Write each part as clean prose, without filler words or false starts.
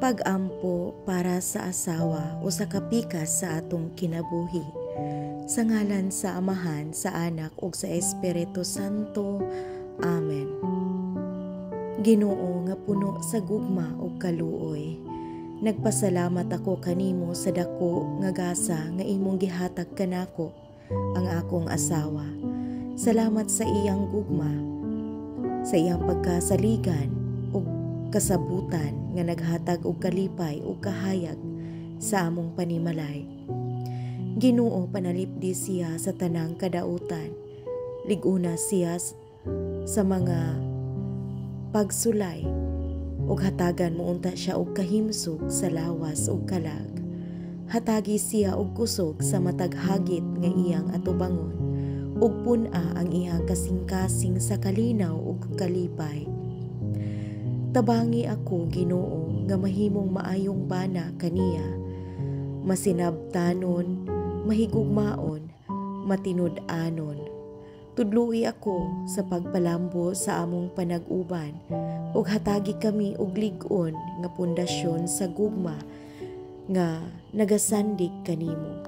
Pag-ampo para sa asawa, usa ka pikas sa atong kinabuhi. Sa ngalan sa Amahan, sa Anak ug sa Espiritu Santo. Amen. Ginoo nga puno sa gugma ug kaluoy, nagpasalamat ako kanimo sa dako nga gasa nga imong gihatag kanako, ang akong asawa. Salamat sa iyang gugma, sa iyang pagkasaligan ug kasabutan nga naghatag og kalipay ug kahayag sa among panimalay. Ginoo, panalipdi siya sa tanang kadautan. Lig-una siya sa mga pagsulay ug hatagan mo unta siya og kahimsog sa lawas ug kalag. Hatagi siya og kusog sa matag hagit nga iyang atubangon ug pun-a ang iyang kasing-kasing sa kalinaw ug kalipay. Tabangi ako, Ginoo, nga mahimong maayong bana kaniya, masinabtanon, mahigugmaon, matinud-anon. Tudloi ako sa pagpalambo sa among panag-uban ug hatagi kami og lig-on nga pundasyon sa gugma nga nagasandig kanimo.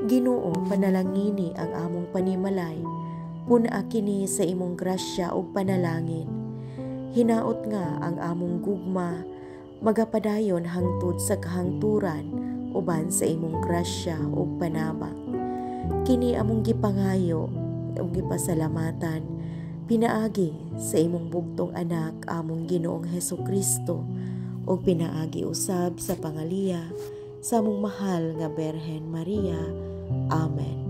Ginoo, panalangini ang among panimalay. Pun-a kini sa imong grasya ug panalangin. Hinaot nga ang among gugma magapadayon hangtod sa kahangturan uban sa imong grasya ug panabang. Kini among gipangayo ug gipasalamatan pinaagi sa imong bugtong Anak, among Ginoong Hesus Kristo, ug pinaagi usab sa pangaliya sa among mahal nga Berhen Maria. Amen.